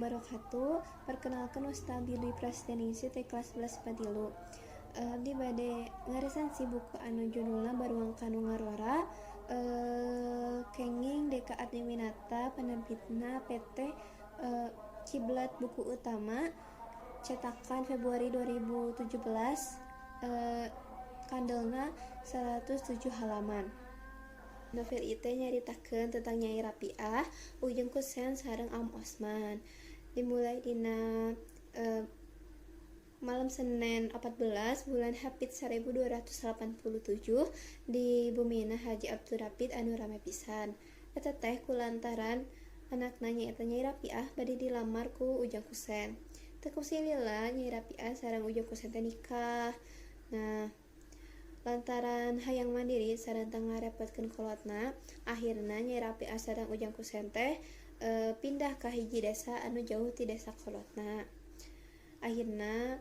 Wabarakatuh. Perkenalkan, wasta abdi Dwi Prasetyaningsih ti kelas 11 IPA 3. Abdi bade ngaresensi buku anu judulna Baruang Ka Nu Ngarora, kenging Deka Ardiwinata, penerbitna PT Kiblat Buku Utama, cetakan Februari 2017, kandelna 107 halaman. Novel ieu teh nyaritakeun tentang Nyai Rapiah, Ujang Kusen sareng Am Osman. Dimulai dina malam Senin 14 bulan Hapit 1287 di bumina Haji Abdul Rapid anu rame pisan. Eta teh kulantaran anakna, nyaeta Nyai Rapiah, bade dilamar ku Ujang Kusen. Teu lila Nyai Rapiah sareng Ujang Kusen teh nikah. Nah, lantaran hayang mandiri sareng teu ngarepotkeun kolotna, akhirna Nyai Rapiah sareng Ujang Kusen teh pindah ka hiji desa anu jauh ti desa kolotna. Akhirna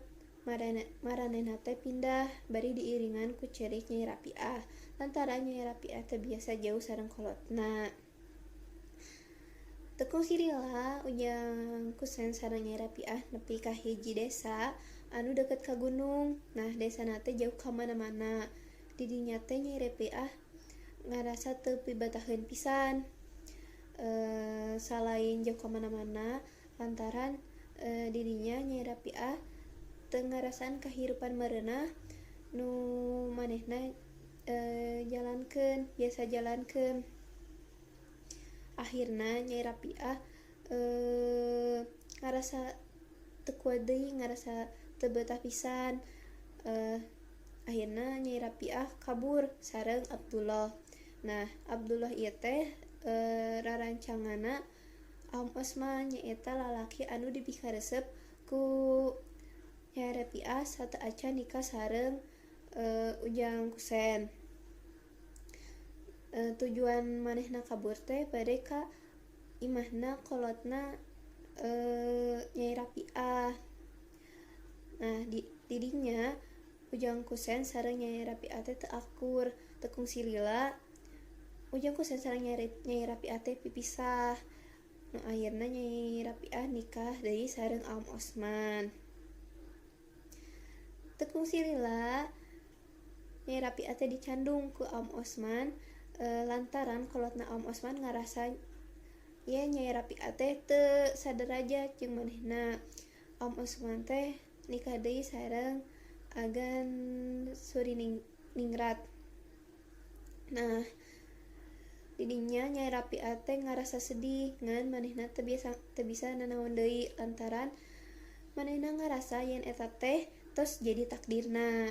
maranehna teh pindah bari diiringan ku cerik Nyai Rapiah, lantaran Nyai Rapiah teu biasa jauh sareng kolotna. Teu kungsi lila Ujang Kusen sareng Nyai Rapiah nepi ka hiji desa anu deket ka gunung. Nah, desana teh jauh ka mana-mana. Di dinya teh Nyai Rapiah ngarasa teu pibataheun pisan. Salain jauh ka mana-mana, lantaran di dinya Nyai Rapiah teu ngarasaan kahirupan merenah nu manehna jalankeun, biasa jalankeun. Akhirna Nyai Rapiah ngarasa teu kuat deui, ngarasa teu betah pisan. Akhirna Nyai Rapiah kabur sareng Abdullah. Nah, Abdullah ieu teh rarancanganna Am Osman, nyaeta lalaki anu dipikaresep ku Nyai Rapiah sateuacan nikah sareng Ujang Kusen. Tujuan manehna kabur teh bade ka imahna kolotna Nyai Rapiah. Nah, di didinya Ujang Kusen sareng Nyai Rapiah teh teu akur. Teu kungsi lila Ujang Kusen sareng Nyai Rapiah teh pipisah. Nu akhirna Nyai Rapiah nikah deui sareng Am Osman. Teu kungsi lila Nyai Rapiah teh dicandung ku Am Osman, lantaran kolotna Am Osman ngarasa yen Nyai Rapiah teh teu saderajat jeung manehna. Am Osman teh nikah deui sareng Agan Suriningrat. Nah, didinya Nyai Rapiah teh ngarasa sedih, ngan manehna teu bisa nanaon deui lantaran manehna ngarasa yen eta teh tos jadi takdirna.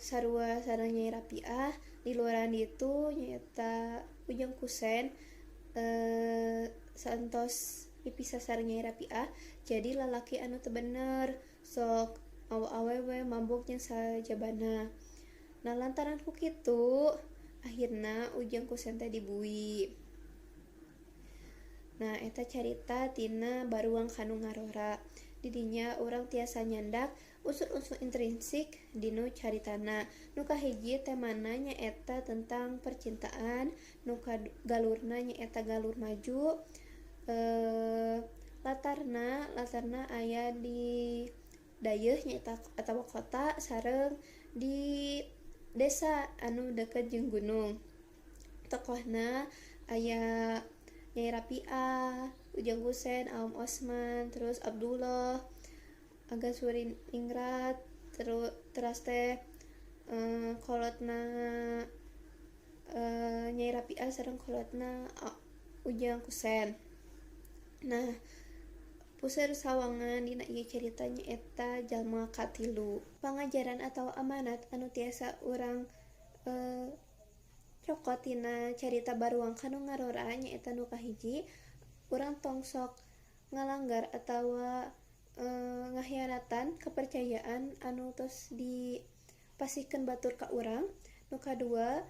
Sarua sareng Nyai Rapiah, di luaran ditu nyaeta Ujang Kusen, saentos pipisah sareng Nyai Rapiah, jadi lalaki anu teu bener, sok mawa awewe, mabok jeung sajabana. Nah, lantaran ku kitu akhirna Ujang Kusen teh dibui. Nah, eta carita tina Baruang Ka Nu Ngarora. Didinya urang tiasa nyandak unsur-unsur intrinsik dinu caritana. Nu kahiji, temana nyaeta tentang percintaan, nu galurna nyaeta galur maju, latarna aya di dayeuh nyaeta atawa kota sareng di desa anu deket jeung gunung. Tokohna aya Nyai Rapiah, Ujang Kusen, Am Osman, terus Abdullah, Agan Suriningrat, terus teras teh kolotna Nyai Rapiah sareng kolotna Ujang Kusen. Nah, puseur sawangan dina ieu carita nyaeta jalma katilu. Pangajaran atau amanat anu tiasa urang cokot tina carita Baruang Ka Nu Ngarora nyaeta nu kahiji, urang tong sok ngalanggar atawa ngahianatan kepercayaan anu tos dipasihkeun batur ka urang. Nu kadua,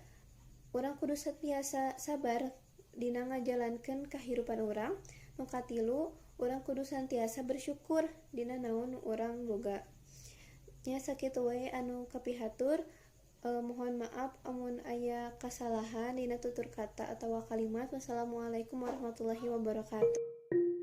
urang kudu sentiasa sabar dina ngajalankeun kahirupan urang. Nu katilu, urang kudu santiasa bersyukur dina naon nu urang boga. Nya, sakitu wae anu kapihatur. Mohon maaf amun aya kasalahan dina tutur kata atau kalimat. Wassalamualaikum warahmatullahi wabarakatuh.